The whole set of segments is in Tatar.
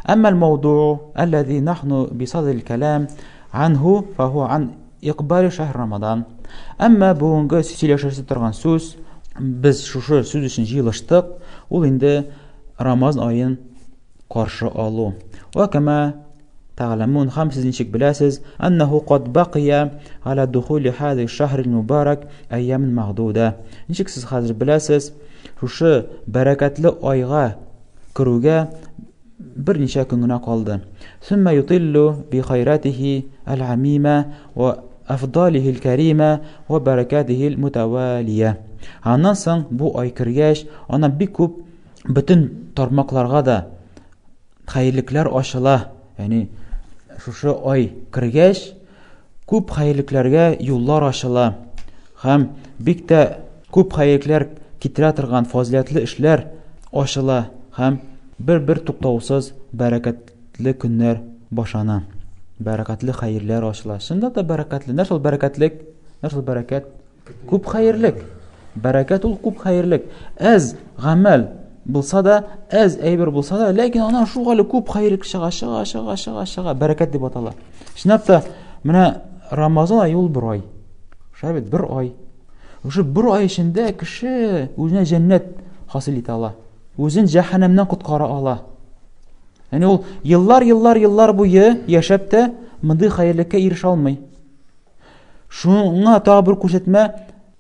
Әмма ал-мawdu'u аллази нахну бисадил калам анху фаху ан икбали шәһр Рамадан. Әмма бүгенге сөйләшәсе торган сүз, без шушы сүз өчен җыелыштык, ул инде Рамазан аен каршы алу. Ва кама тәгъләмун, һәм сез ничек беләсез, аннаху кад бакия аля духули хазихи шәһрил мубарак әйямин мәгъдуда. Ничек сез хәзер беләсез, шушы бәрәкәтле айга керүгә берничә көн генә калды. Сумма ютиллу би хайратихи аль-амима ва афдалихи аль-карима ва баракатихи аль-мутавалия. Аннан соң бу ай кергәч, аннан бик күп бөтен тармакларга да хәерлекләр ачыла. Ягъни шушы ай кергәч, күп хәерлекләргә юллар ачыла һәм бик тә күп хәерлекләр китерә торган фазиләтле эшләр ачыла һәм бер-бер туктаусыз бәрәкәтле көннәр башлана. Бәрәкәтле хәерләр ачыла. Чынлап та бәрәкәтле. Нәрсә ул бәрәкәтлек? Нәрсә ул бәрәкәт? Күп хәерлек. Бәрәкәт ул күп хәерлек. Әз гамәл булса да, әз әйбер булса да, ләкин аннан шул әле күп хәерлек чыга, чыга, чыга, чыга, чыга. Бәрәкәт дип атала. Чынлап та, менә Рамазан ае ул бер ай. Шулай бит, бер ай. Шушы бер ай эчендә кеше үзенә җәннәт хасил итә ала. Үзен җәһәннәмнән коткара ала. Яни ул еллар, еллар, еллар буе яшәп тә мондый хәерлеккә ирешә алмый. Шуңа тагы бер күрсәтмә,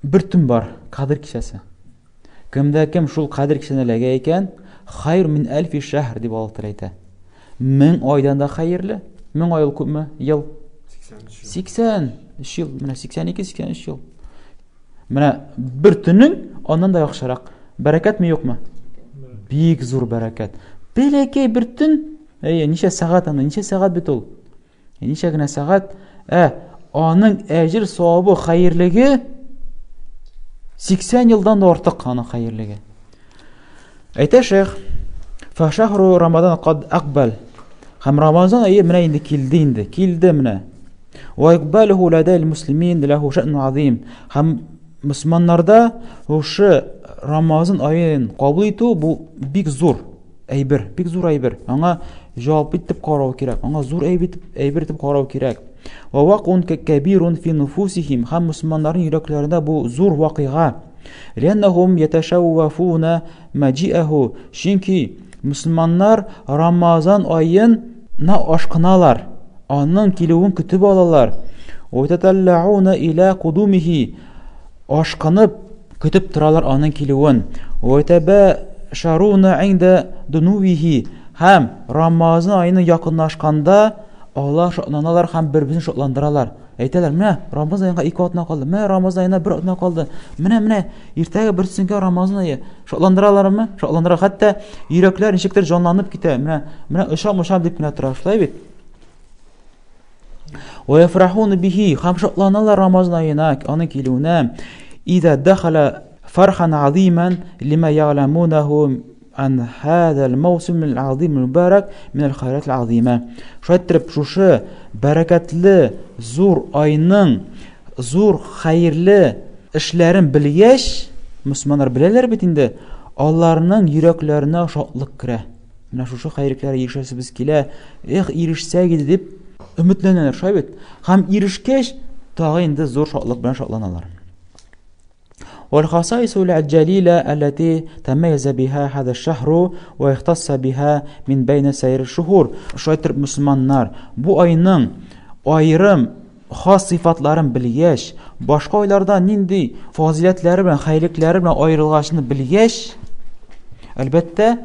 бер төн бар, Кадер кичәсе. Кемдә кем шул Кадер кичәсенә эләгә икән, хайр мин әлфи шәһр дип Аллаһ Тәгалә әйтә. 1000 айдан да хәерле. 1000 ай ул күпме? Ел. 83 ел. Менә 82, 83 ел. Менә бер төнең аннан да яхшырак. Бәрәкәтме юкмы? Бик зур бәрәкәт. Бәләкәй бер төн, әйе, ничә сәгать анда, ничә сәгать бит ул? Ничә генә сәгать, ә аның әҗер савабы хәерлеге 80 елдан да артык аның хәерлеге. Әйтә шейх, фашахру Рамадан кад акбал. Һәм Рамазан ае менә инде килде инде, килде менә. Ва икбалуху ладал муслимин лаху ша'нун азим. Һәм мусульманнарда шушы Рамазан аен кабул итү бу бик зур әйбер, бик зур әйбер. Аңа җавап итеп карау кирәк. Аңа зур әйбер итеп, әйбер итеп карау кирәк. Ва вакун кәбирун фи нуфусихим. Һәм мусульманнарның йөрәкләрендә бу зур вакыйга. Ләннәһум яташаввафуна маҗиәһу. Чөнки мусульманнар Рамазан аен на ашкыналар. Аның килүен көтеп алалар. Ва таталлауна иля кудумихи. Ашкынып көтеп торалар аның килүен. Вәтәбәшаруна индә дунувихи. Һәм Рамазан аена якынлашканда алар шатланалар һәм бер-берсен шатландыралар. Әйтәләр, менә Рамазан аена ике атна калды, менә Рамазан аена бер атна калды. Менә, менә иртәгә берсенгә Рамазан ае. Шатландыралармы? Шатландыра. Хәтта йөрәкләр ничектер җанланып китә. Менә, менә очам, очам дип кенә тора. Шулай бит? Ва яфрахун бихи, һәм шатланалар Рамазан аена, аның килүенә. Иза дахала фархан азиман лима я'ламунаху ан хаза ал-мawсим ал-азим мубарак мин ал-хайрат ал-азима. Шулай иттереп, шушы бәрәкәтле зур айның зур хәерле эшләрен белгәч, мөселманнар беләләр бит инде, аларның йөрәкләренә шатлык керә. Менә шушы хәерлекләргә ирешәсебез килә. Эх, ирешсәк иде дип өметләнәләр, шулай бит? Һәм ирешкәч, тагы инде зур шатлык белән шатланалар. والخصائص الجليلة التي تميز بها هذا الشهر واختص بها من بين سائر الشهور. Шулай итеп, мөселманнар бу айның аерым хас сыйфатларын белгәч, башка айларда нинди фазиләтләре белән, хәерлекләре белән аерылгачны белгәч, әлбәттә,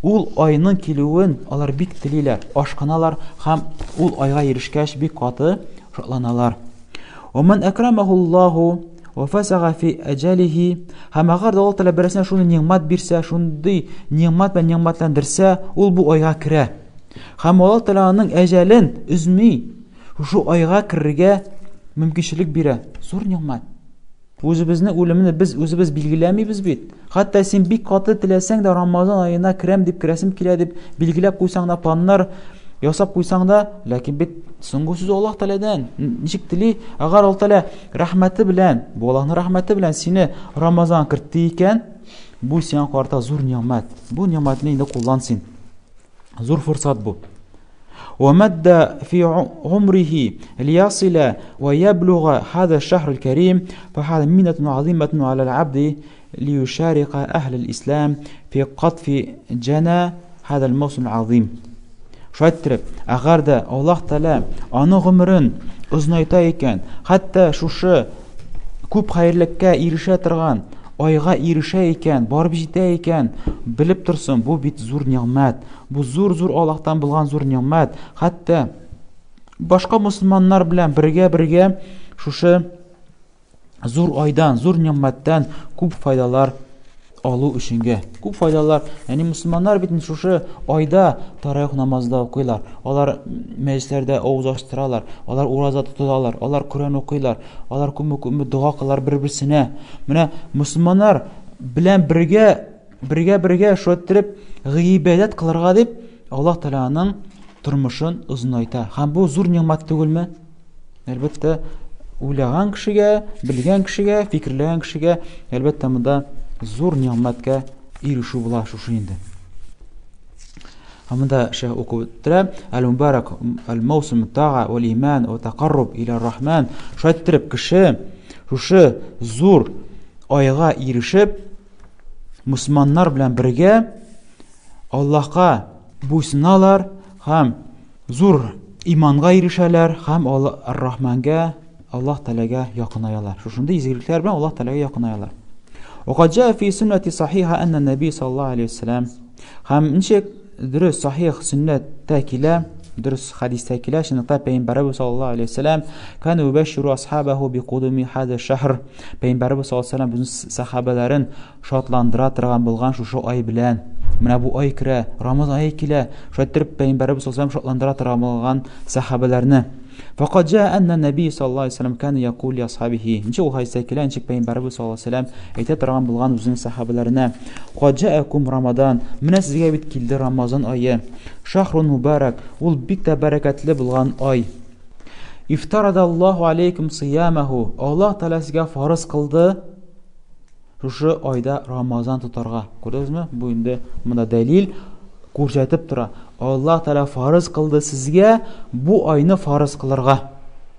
ул айның килүен алар бик телиләр, ашкыналар һәм ул айга ирешкәч бик каты шатланалар. ومن أكرمه الله وفسغ في أجله һәм әгәр дә Аллаһ Тәгалә берәрсенә шундый нигъмәт бирсә, шундый нигъмәт белән нигъмәтләндерсә, ул бу айга керә. Һәм Аллаһ Тәгалә аның әҗәлен өзми, Шушы айга керергә мөмкинчелек бирә. Зур нигъмәт. Үзебезнең үлемне без үзебез билгеләмибез бит. Хәтта син бик каты теләсәң дә Рамазан аена керәм дип керәсем килә дип билгеләп куйсаң да, планнар ясап куйсаң да, ләкин бит соңгы сүз Аллаһ Тәгаләдән. Ничек тели, әгәр Аллаһ Тәгалә рәхмәте белән, бу Аллаһның рәхмәте белән сине Рамазан кертте икән, бу сиңа карата зур нигъмәт. Бу нигъмәтне инде куллан син. Зур форсат бу. ومد في عمره ليصل ويبلغ هذا الشهر الكريم فهذا منة عظيمة على العبد ليشارك أهل الإسلام في قطف جنى هذا الموسم العظيم. Шулай иттереп, әгәр дә Аллаһ Тәгалә аның гомерен озынайта икән, хәтта шушы күп хәерлеккә ирешә торган айга ирешә икән, барып җитә икән, белеп торсын, бу бит зур нигъмәт. Бу зур-зур Аллаһтан булган зур нигъмәт. Хәтта башка мусульманнар белән бергә-бергә шушы зур айдан, зур нигъмәттән күп файдалар алу өченгә. Күп файдалар. Ягъни мусульманнар бит шушы айда таравих намазы укыйлар. Алар мәҗлесләрдә авыз ачтыралар, алар ураза тоталар, алар Коръән укыйлар, алар күпме-күпме дога кылалар бер-берсенә. Менә мусульманнар белән бергә бергә-бергә шулай иттереп гыйбадәт кылырга дип Аллаһ Тәгаләнең тормышын озынайта. Һәм бу зур нигъмәт түгелме? Әлбәттә, уйлаган кешегә, белгән кешегә, фикерләгән кешегә, әлбәттә, монда зур нигъмәткә ирешү була шушы инде. Һәм монда шәйх укып үттерә, Әл-Мубарак, әл-Маусим тага вәл иман ва тақарруб иля рахман. Шулай иттереп кеше шушы зур айга ирешеп, мусульманнар белән бергә Аллаһка буйсыналар һәм зур иманга ирешәләр һәм Ар-Рахманга, Аллаһ Тәгаләгә якынаялар. Шушындый изгелекләр белән Аллаһ Тәгаләгә якынаялар. Вақад җаа фи суннати сахиха анна наби саллаллаһу алейхи вәсәләм. Һәм ничек дөрес сахих сөннәттә килә, дөрес хәдистә килә, чынлыкта пәйгамбәребез саллаллаһу алейхи вәсәләм кана юбашширу асхабаху бикудуми хаза шахр. Пәйгамбәребез саллаллаһу алейхи вәсәләм үзенең сахабаларын шатландыра торган булган шушы ай белән. Менә бу ай керә, Рамазан ае килә. Шулай иттереп пәйгамбәребез саллаллаһу алейһи вәсәләм шатландыра торган булган сахабаларны. Фақат җа әннә нәби саллаллаһу алейһи вәсәләм кана якул ли асхабихи. Ничек ул хәдистә килә, ничек пәйгамбәребез саллаллаһу алейһи вәсәләм әйтә торган булган үзенең сахабаларына. Кад җаакум Рамадан. Менә сезгә бит килде Рамазан ае. Шахрун мубарак. Ул бик тә бәрәкәтле булган ай. Ифтарадаллаһу алейкум сиямаху. Аллаһ Тәгалә сезгә фарыз кылды шушы айда Рамазан тотарга. Күрдегезме? Бу инде монда дәлил күрсәтеп тора. Аллаһ Тәгалә фарыз кылды сезгә бу айны фарыз кылырга.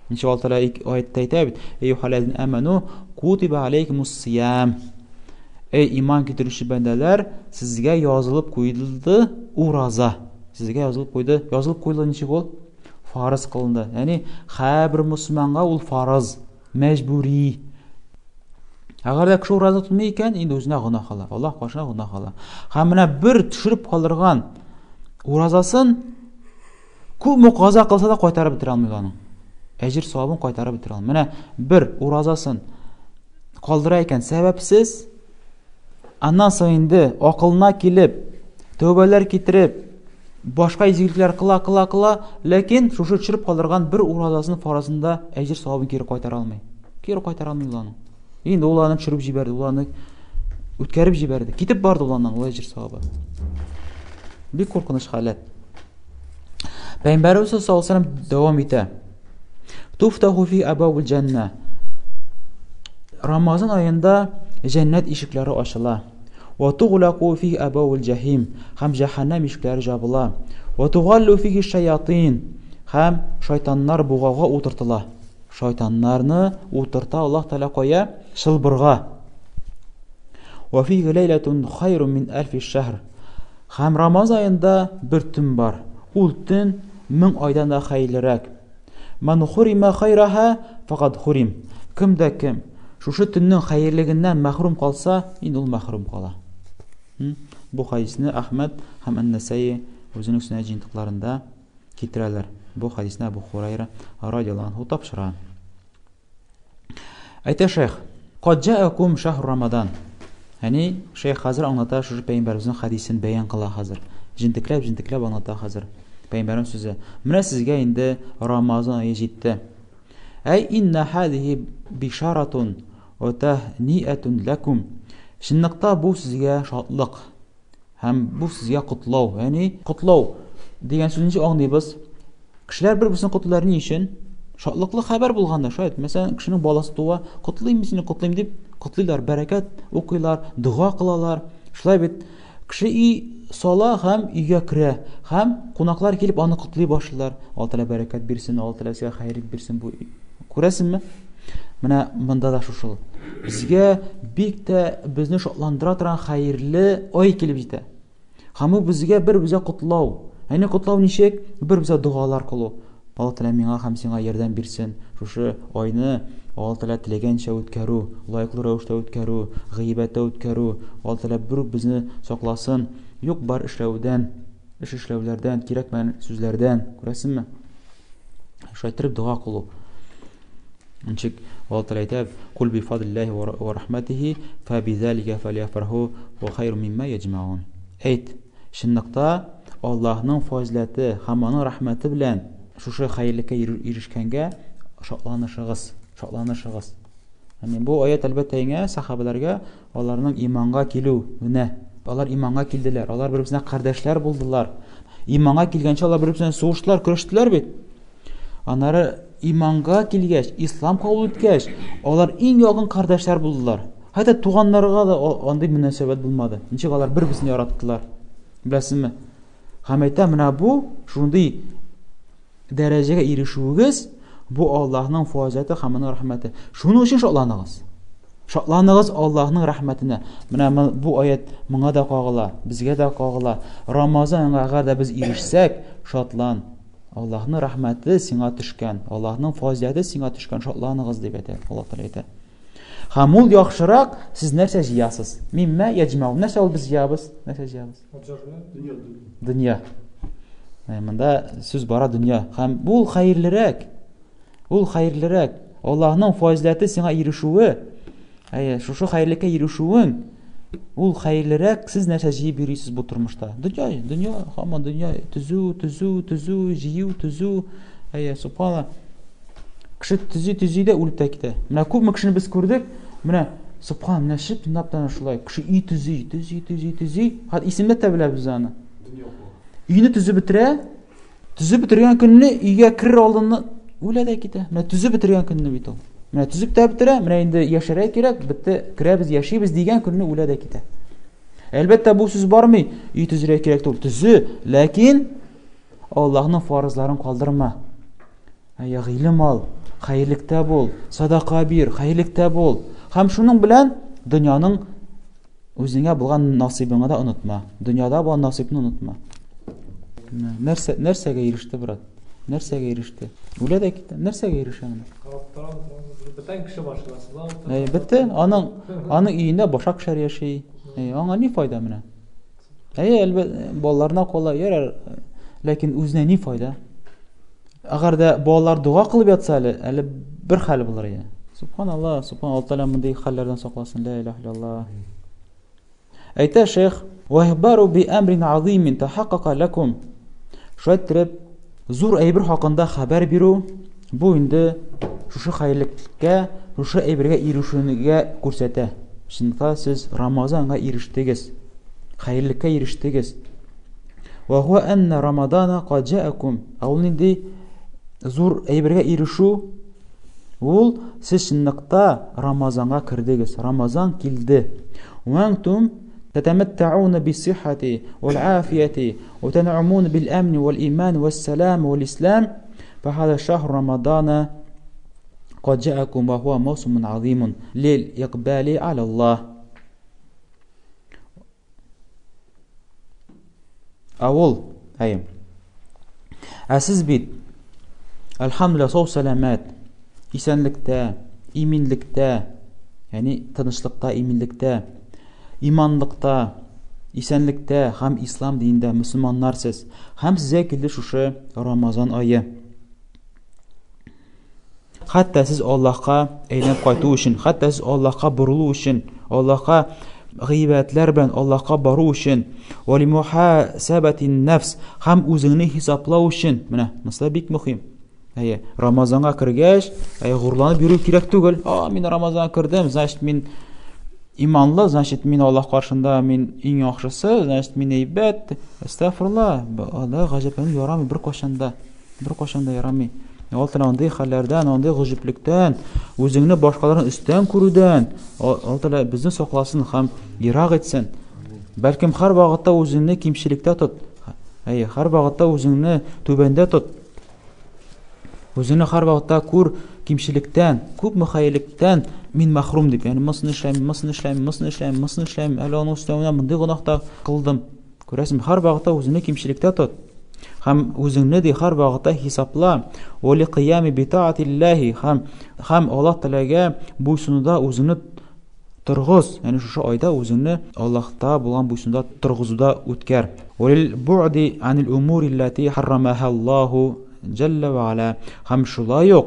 Ничек Аллаһ Тәгалә аятта әйтә бит: "Әйюхәлләзина аману кутиба алейкумус сиям". Эй иман китерүче бәндәләр, сезгә язылып куелды ураза. Сезгә язылып куйды. Язылып куелды ничек ул? Фарыз кылынды. Ягъни һәрбер мусульманга ул фарыз. Мәҗбүри. Әгәр дә кеше ураза тотмый икән, инде үзенә гөнаһ ала. Аллаһ каршына гөнаһ ала. Һәм менә бер төшереп калдырган уразасын күпме каза кылса да кайтарып бетерә алмый аның. Әҗер савабын кайтарып бетерә алмый. Менә бер уразасын калдыра икән сәбәпсез, аннан соң инде акылына килеп, тәүбәләр китереп, башка изгелекләр кыла, кыла, кыла, ләкин шушы төшереп калдырган бер уразасын фаразында әҗер савабын кире кайтара алмый. Кире кайтара алмый ул аны. Инде ул аны төшереп җибәрде, ул аны үткәреп җибәрде. Китеп барды ул аннан, ул әҗер савабы. Бик куркыныч халәт. Пәйгамбәребез саллаллаһу алейһи вәсәлләм дәвам итә. Туфтаху фи абвабул җәннә. Рамазан аенда җәннәт ишекләре ачыла. Ва туглаку фи абвабул җәһим. Һәм җәһәннәм ишекләре жабыла. Ва тугаллу фихи шаятин. Һәм шайтаннар бугауга утыртыла. Шайтаннарны утырта Аллаһ Тәгалә кая? Чылбырга. Ва фихи ләйләтун хайрун мин әлфи шәһр. Һәм Рамазан аенда бер төн бар. Ул төн 1000 айдан да хәерлерәк. Ман хурима хайраха факад хурим. Кем дә кем шушы төннең хәерлегеннән мәхрүм калса, инде ул мәхрүм кала. Бу хадисне Әхмәд һәм Ән-Насаи үзенең сөннәт җыентыкларында китерәләр. Бу хадисне Абу Хурайра радиаллаһу анһу тапшыра. Әйтә шәйх, Кад җаакум шахр Рамадан. Яни шәйх хәзер аңлата шушы пәйгамбәребезнең хәдисен бәян кыла хәзер. Җентекләп, җентекләп аңлата хәзер. Пәйгамбәрнең сүзе. Менә сезгә инде Рамазан ае җитте. Әй инна хадихи бишаратун ва тахниатун лакум. Чынлыкта бу сезгә шатлык һәм бу сезгә котлау. Ягъни котлау дигән сүзне ничек аңлыйбыз? Кешеләр бер-берсен котлыйлар ни өчен? Шатлыклы хәбәр булганда, шаять, мәсәлән, кешенең баласы туа, котлыйм сине, котлыйм дип котлыйлар, бәрәкәт укыйлар, дога кылалар. Шулай бит. Кеше өй сала һәм өйгә керә. Һәм кунаклар килеп аны котлый башлыйлар. Алла Тәгалә бәрәкәт бирсен, Алла Тәгалә сезгә хәерлек бирсен бу. Күрәсеңме? Менә монда да шушыл. Безгә бик тә безне шатландыра торган хәерле ай килеп җитә. Һәм бу безгә бер безгә котлау. Әни котлау ничек? Бер безгә догалар кылу. Алла Тәгалә миңа һәм сиңа ярдәм бирсен. Шушы айны Алла Тәгалә теләгәнчә үткәрү, лаеклы рәвештә үткәрү, гыйбадәттә үткәрү. Алла Тәгалә бер үк безне сакласын. Юк бар эшләүдән, эш эшләүләрдән, кирәкмәгән сүзләрдән, күрәсеңме? Шулай итеп дога кылу. Ничек Алла Тәгалә әйтә, "Кул би фадлиллаһи ва рахматихи, фа бизалика фалияфраху ва хайру мимма яҗмаун." Әйт, чынлыкта Аллаһның фазиләте һәм аның рәхмәте белән шушы хәерлеккә ирешкәнгә шатланышыгыз, шатланышыгыз. Ягъни бу аят әлбәттә иңә сахабаларга аларның иманга килүенә. Алар иманга килделәр, алар бер-берсенә кардәшләр булдылар. Иманга килгәнче алар бер-берсенә сугыштылар, көрәштеләр бит. Аннары иманга килгәч, ислам кабул иткәч, алар иң якын кардәшләр булдылар. Хәтта туганнарга да андый мөнәсәбәт булмады. Ничек алар бер-берсен яраттылар. Беләсезме? Һәм әйтә, менә бу шундый дәрәҗәгә ирешүегез, бу Аллаһның фазиләте һәм аның рәхмәте. Шуның өчен шатланыгыз. Шатланыгыз Аллаһның рәхмәтенә. Менә бу аят моңа да кагыла, безгә дә кагыла. Рамазанга әгәр дә без ирешсәк, шатлан. Аллаһның рәхмәте сиңа төшкән, Аллаһның фазиләте сиңа төшкән, шатланыгыз дип әйтә, Аллаһ Тәгалә әйтә. Һәм ул яхшырак, сез нәрсә җыясыз? Миммә яҗмау. Нәрсә ул без җыябыз? Нәрсә җыябыз? Дөнья. Монда сүз бара дөнья. Һәм бу хәерлерәк. Ул хәерлерәк. Аллаһның фазиләте сиңа ирешүе, әйе, шушы хәерлеккә ирешүең, ул хәерлерәк, сез нәрсә җыеп йөрисез бу тормышта? Дөнья, дөнья, һаман дөнья, төзү, төзү, төзү, җыю, төзү. Әйе, субханалла. Кеше төзи, төзи дә үлеп тә китә. Менә күпме кешене без күрдек, менә субхан, менә чынлап та шулай. Кеше өй төзи, төзи, төзи, төзи. Хәтта исемләп тә беләбез аны. Өйне төзеп бетерә, төзеп бетергән көнне өйгә керер алдыннан үлә дә китә. Менә төзеп бетергән көнне бит ул. Менә төзеп тә бетерә, менә инде яшәргә кирәк, бетте, керәбез, яшибез дигән көнне үлә дә китә. Әлбәттә, бу сүз бармый, өй төзергә кирәк түгел. Төзе, ләкин Аллаһның фарызларын калдырма. Әйе, гыйлем ал, хәерлектә бул, садака бир, хәерлектә бул. Һәм шуның белән дөньяның үзеңә булган насыйбыңны да онытма. Дөньяда булган насыйпны онытма. Нәрсә, нәрсәгә иреште, брат? Нәрсәгә иреште? Үлә дә китә. Нәрсәгә ирешә менә? Карап торам, бөтен кеше машинасында утыра. Әй, бетте. Аның аның өендә башка кешеләр яши. Әй, аңа ни файда менә? Әй, әлбәттә, балаларына кала, ярар. Ләкин үзенә ни файда? Әгәр дә балалар дога кылып ятса әле, әле бер хәл булыр иде. Субханалла, субхан Алла Тәгалә мондый хәлләрдән сакласын. Ла илаһ иллаллаһ. Әйтә шейх, "Ва ихбару би амрин азимин тахаккака лакум." Шулай иттереп, зур әйбер хакында хәбәр бирү бу инде шушы хәерлеккә, шушы әйбергә ирешүгә күрсәтә. Чынлыкта сез Рамазанга ирештегез. Хәерлеккә ирештегез. Ва хуа анна Рамадана кад җаакум. Ә ул нинди зур әйбергә ирешү? Ул сез чынлыкта Рамазанга кердегез. Рамазан килде. Вантум татаматтауна бисихати вал афияти ва тан'умун бил амни вал иман вас салам вал ислам. Фахада шахр Рамадана قد جاءكم وهو موسم عظيم للإقبال على الله. Ә ул, әйе. Ә сез бит, әлхәмдүлилләһ, сау сәламәт, исәнлектә, иминлектә, ягъни тынычлыкта, иминлектә, иманлыкта, исәнлектә һәм ислам динендә мөселманнар сез. Һәм сезгә килде шушы Рамазан ае. Хәтта сез Аллаһка әйләнеп кайту өчен, хәтта сез Аллаһка борылу өчен, Аллаһка гыйбадәтләр белән Аллаһка бару өчен, валимухасабатин нафс һәм үзеңне хисаплау өчен. Менә, монысы бик мөһим. Әйе, Рамазанга кергәч, әйе, горурланып йөрү кирәк түгел. А, мин Рамазанга кердем, значит, мин иманлы, значит, мин Аллаһ каршында мин иң яхшысы, значит, мин әйбәт. Әстәгъфирулла, алай гаҗәпләнү ярамый беркайчан да. Беркайчан да ярамый. Алла Тәгалә андый хәлләрдән, андый гаҗиплектән, үзеңне башкалардан өстен күрүдән Алла Тәгалә безне сакласын һәм ерак итсен. Бәлкем һәр вакытта үзеңне кимчелектә тот. Әйе, һәр вакытта үзеңне түбәндә тот. Үзеңне һәр вакытта күр кимчелектән, күпме хәерлектән мин мәхрүм дип. Ягъни монысын эшләмим, монысын эшләмим, монысын эшләмим, монысын эшләмим. Әле аның өстәвенә мондый гөнаһ та кылдым. Күрәсең, һәр вакытта үзеңне кимчелектә тот. Һәм үзеңне ди һәр вакытта хисапла. Ва ли кыями битаатиллаһи һәм һәм Аллаһ Тәгаләгә буйсынуда үзеңне торгыз. Ягъни шушы айда үзеңне Аллаһта булган буйсынуда торгызуда үткәр. Ва лил бу'ди анил умури ллати харрамаха Аллаһу җәллә ва аля. Һәм шулай ук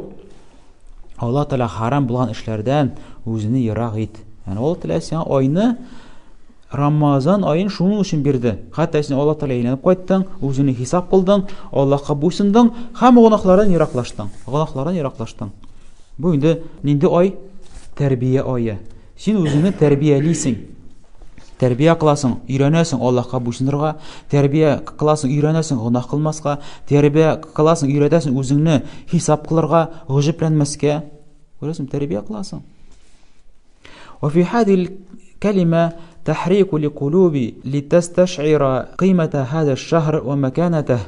Аллаһ Тәгалә харам булган эшләрдән үзеңне ерак ит. Ягъни Аллаһ Тәгалә сиңа айны Рамазан аен шуның өчен бирде. Хәтта син Аллаһ Тәгаләгә әйләнеп кайттың, үзеңне хисап кылдың, Аллаһка буйсындың һәм гөнаһлардан ераклаштың. Гөнаһлардан ераклаштың. Бу инде нинди ай? Тәрбия ае. Син үзеңне тәрбиялисең. Тәрбия кыласың, өйрәнәсең Аллаһка буйсынырга, тәрбия кыласың, өйрәнәсең гөнаһ кылмаска, тәрбия кыласың, өйрәтәсең үзеңне хисап кылырга, гаҗәпләнмәскә. Күрәсең, тәрбия кыласың. وفي هذه الكلمة تحريك لقلوب لتستشعر قيمة هذا الشهر ومكانته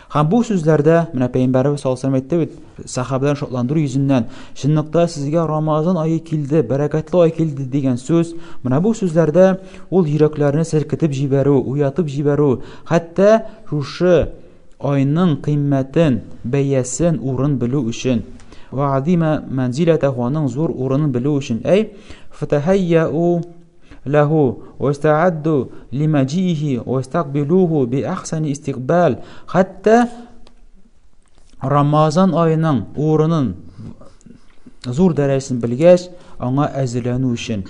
Һәм бу сүзләрдә, менә Пәйгамбәребез саллаллаһу алейһи әйтте бит, сахабаларын шатландыру йөзеннән, чынлыкта сезгә Рамазан ае килде, бәрәкәтле ай килде дигән сүз, менә бу сүзләрдә ул йөрәкләрне селкетеп җибәрү, уятып җибәрү, хәтта шушы Айның кыйммәтен, бәясен, урын белү өчен. Вә азима мәнзиләтәһу, аның зур урынын белү өчен. Әй, фатахайяу ләһу, вәстәадду лимаҗиихи, вәстәкбилуху би әхсәни истикбал. Хәтта Рамазан аеның урынын, зур дәрәҗәсен белгәч, аңа әзерләнү өчен.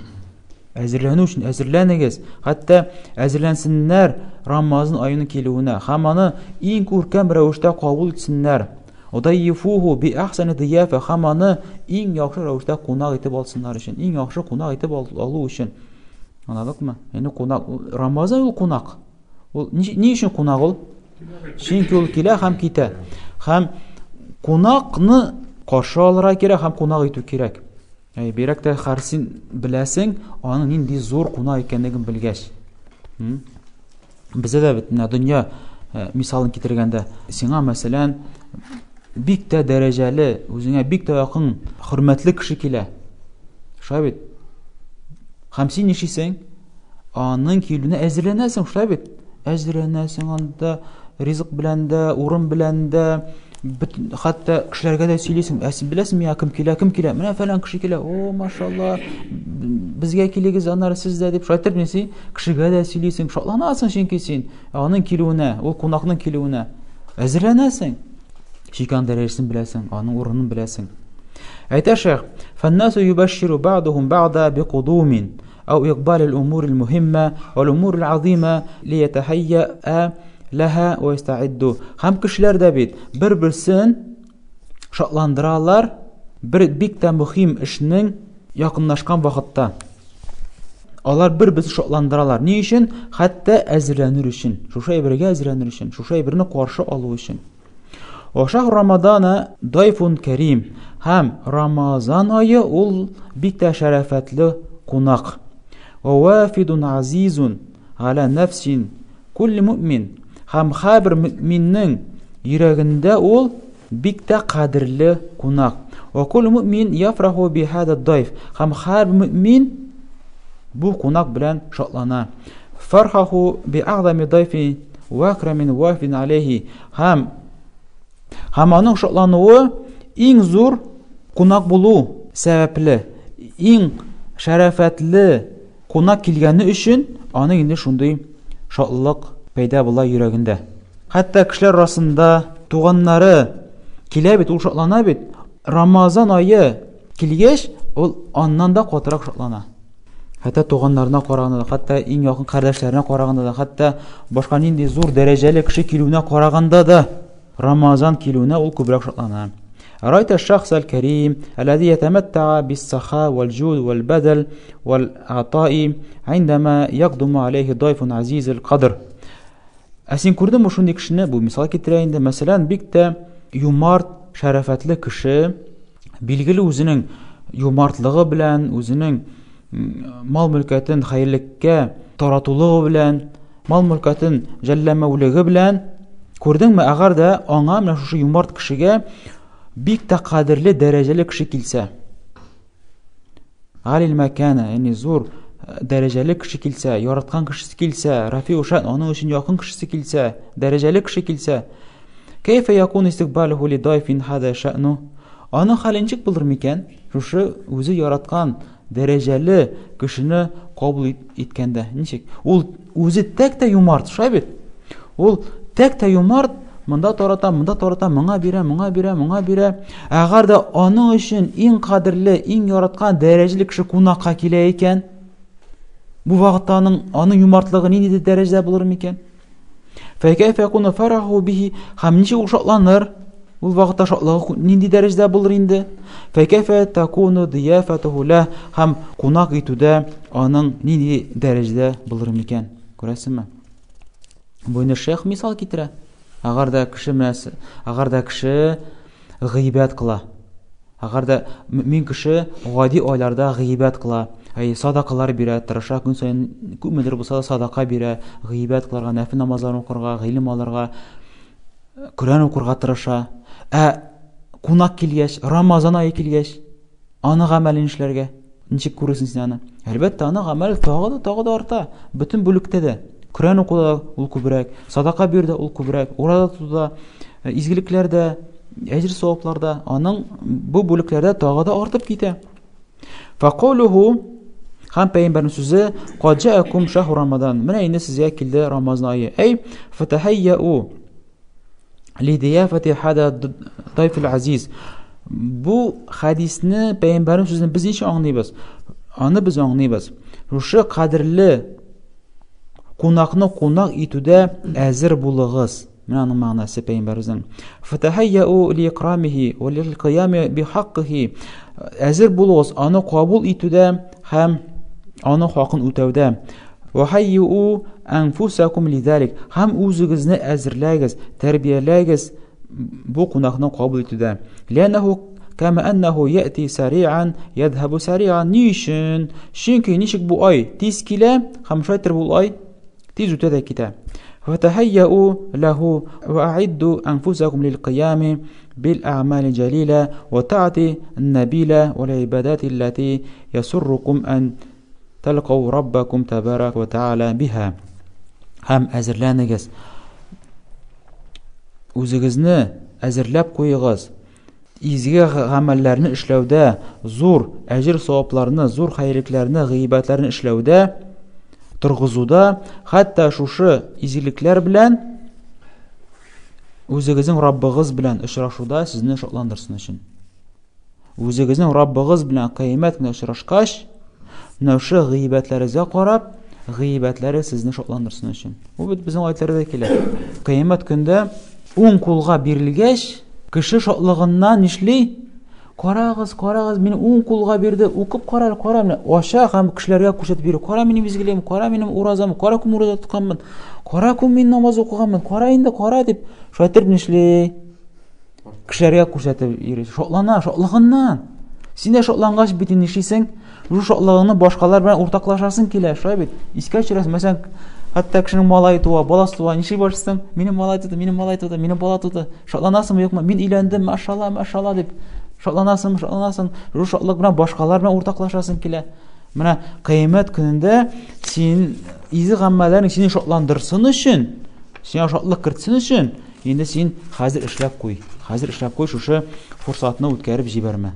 Әзерләнү өчен әзерләнегез, хәтта әзерләнсеннәр Рамазан аеның килүенә һәм аны иң күркәм рәвештә кабул итсеннәр. Удайифуху би ахсани дияфа һәм аны иң яхшы рәвештә кунак итеп алсыннар өчен, иң яхшы кунак итеп алу өчен. Аңладыкмы? Ягъни кунак Рамазан ул кунак. Ул ни, ни өчен кунак ул? Чөнки ул килә һәм китә. Һәм кунакны каршы алырга кирәк һәм кунак итү кирәк. Әй, бигрәк тә хәр син беләсең, аның нинди зур кунак икәнлеген белгәч. Бездә дә бит менә дөнья э, мисалын китергәндә, сиңа мәсәлән, бик тә дәрәҗәле, үзеңә бик тә якын, хөрмәтле кеше килә. Шулай бит? Һәм син нишлисең? Аның килүенә әзерләнәсең, шулай бит? Әзерләнәсең анда ризык белән дә, урын белән дә, бөтен, хәтта кешеләргә дә сөйлисең. Ә син беләсең, миңа кем килә, кем килә? Менә фәлән кеше килә. О, машалла, безгә килегез, аннары сез дә дип шулай итеп син кешегә дә сөйлисең, шатланасың чөнки син аның килүенә, ул кунакның килүенә әзерләнәсең. Чөнки аның дәрәҗәсен беләсең, аның урынын беләсең. Әйтә шәйх, фәннасу юбәшширу бa'духум бa'да биқудумин أو إقبال الأمور المهمة والأمور العظيمة ليتهيأ لها ويستعدوا һәм кешеләр дә бит бер-берсен шатландыралар бер бик тә мөһим эшнең якынлашкан вакытта алар бер-берсен шатландыралар ни өчен хәтта әзерләнер өчен шушы әйбергә әзерләнер өчен шушы әйберне каршы алу өчен Ва Рамадана дайфун кәрим. Һәм Рамазан ае ул бик тә шәрәфәтле кунак. Ва вафидун азизун аля нәфсин кулли муъмин. Һәм һәрбер мөминнең йөрәгендә ул бик тә кадерле кунак. Ва кулли муъмин яфраху би хада дайф. Һәм һәрбер мөмин бу кунак белән шатлана. Фархаху би агъзами дайфи ва акрамин вафин алейхи. Һәм һәм аның шатлануы иң зур кунак булу сәбәпле, иң шәрәфәтле кунак килгәне өчен аның инде шундый шатлык пәйда була йөрәгендә. Хәтта кешеләр арасында туганнары килә бит, ул шатлана бит. Рамазан ае килгәч, ул аннан да катырак шатлана. Хәтта туганнарына караганда да, хәтта иң якын кардәшләренә караганда да, хәтта башка нинди зур дәрәҗәле кеше килүенә караганда да Рамазан килүенә ул күбрәк шатлана. Райта шахс аль-карим, аллази ятаматтаа бис-саха вал-джуд вал-бадал вал-атаи индама якдуму алейхи дайфун азиз аль-кадр. Ә син күрдеңме шундый кешене? Бу мисал китерә инде. Мәсәлән, бик тә юмарт, шәрәфәтле кеше, билгеле үзенең юмартлыгы белән, үзенең мал мөлкәтен хәерлеккә таратулыгы белән, мал мөлкәтен жәлләмәүлеге белән күрдеңме, әгәр дә аңа менә шушы юмарт кешегә бик тә кадерле, дәрәҗәле кеше килсә, Галил мәкәна, ягъни зур э, дәрәҗәле кеше килсә, яраткан кешесе килсә, Рафиу шан, аның өчен якын кешесе килсә, дәрәҗәле кеше килсә, кәйфә якун истикбалуху ли дайфин хада ша'ну? Аның хәле ничек булыр микән? Шушы үзе яраткан дәрәҗәле кешене кабул иткәндә ничек? Ул үзе тәк тә юмарт, шулай бит? Ул тәк тә юмарт, монда тарата, монда тарата, моңа бирә, моңа бирә, моңа бирә. Әгәр дә аның өчен иң кадерле, иң яраткан дәрәҗәле кеше кунакка килә икән, бу вакытта аның аның юмартлыгы нинди дәрәҗәдә булыр микән? Фәкәйфә якуну фараху бихи, һәм ничек ул шатланыр? Ул вакытта шатлыгы нинди дәрәҗәдә булыр инде? Фәкәйфә такуну дияфатуху ла, һәм кунак итүдә аның нинди дәрәҗәдә булыр микән? Күрәсеңме? Бу инде шейх мисал китерә. Әгәр дә кеше менә, әгәр дә кеше гыйбәт кыла. Әгәр дә мөмин кеше гади айларда гыйбәт кыла, әй, садакалар бирә, тырыша, көн саен күпмедер булса да садака бирә, гыйбәт кылырга, нәфил намазларын укырга, гыйлем алырга, Коръән укырга тырыша. Ә кунак килгәч, Рамазан ае килгәч, аны гамәлен эшләргә ничек күрерсең син аны? Әлбәттә, аны гамәл тагы да, тагы да арта. Бөтен бүлектә дә. Коръән укуда да ул күбрәк, садака бирүдә ул күбрәк, ураза тотуда, э, изгелекләрдә, әҗер савапларда аның бу бүлекләрдә тагы да артып китә. Фақулуху һәм пәйгамбәрнең сүзе кад җаакум шахру рамадан. Менә инде сезгә килде Рамазан ае. Әй фатахайяу лидияфати хада дайфил азиз. Бу хадисне пәйгамбәрнең сүзен без ничек аңлыйбыз? Аны без аңлыйбыз. Шушы кадерле кунакны кунак итүдә әзер булыгыз. Менә аның мәгънәсе пәйгамбәребезнең. Фатахайяу ли икрамихи ва лил кыями би хаккихи. Әзер булыгыз аны кабул итүдә һәм аның хакын үтәүдә. Ва хайю анфусакум лидалик. Һәм үзегезне әзерләгез, тәрбияләгез бу кунакны кабул итүдә. Ләнәһу кама аннаху яти сари'ан ядһабу сари'ан. Ни өчен? Чөнки ничек бу ай тиз килә һәм шулай итеп ул ай Тиз үтә дә китә. Фатахайяу лаху ва аидду анфусакум лил кыями бил а'мали җалила ва таати набила ва ибадати аллати ясуррукум ан талкау раббакум табарак ва тааля биха. Һәм әзерләнегез. Үзегезне әзерләп куегыз. Изге гамәлләрне эшләүдә, зур әҗер-савапларны, зур хәерлекләрне, гыйбадәтләрне эшләүдә, торгызуда, хәтта шушы изгелекләр белән үзегезнең Раббыгыз белән очрашуда сезне шатландырсын өчен. Үзегезнең Раббыгыз белән кыямәт көндә очрашкач, менә шушы гыйбадәтләрегезгә карап, гыйбадәтләре сезне шатландырсын өчен. Бу бит безнең аятьләрдә килә. Кыямәт көндә уң кулга бирелгәч, кеше шатлыгыннан нишли? Карагыз, карагыз, мине уң кулга бирде, укып кара, кара, менә ача һәм кешеләргә күрсәтеп йөри. Кара минем изгелегем, кара минем уразам, кара күм ураза тотканмын, кара күм мин намаз укыганмын, кара инде, кара дип, шулай итеп нишли? Кешеләргә күрсәтеп йөри. Шатлана, шатлыгыннан. Син дә шатлангач бит инде нишлисең? Шул шатлыгыңны башкалар белән уртаклашасың килә, шулай бит? Искә төшерәсең, мәсәлән, хәтта кешенең малае туа, баласы туа, нишли башлыйсың? Минем малай туды, минем малай туды, минем бала туды. Шатланасыңмы, юкмы? Мин өйләндем, машалла, машалла дип. Шатланасың, шатланасың. Шул шатлык белән башкалар белән уртаклашасың килә. Менә кыямәт көнендә син изге гамәлләрең сине шатландырсын өчен, сиңа шатлык кертсен өчен, Инде син хәзер эшләп куй. Хәзер эшләп куй, шушы форсатны үткәреп җибәрмә.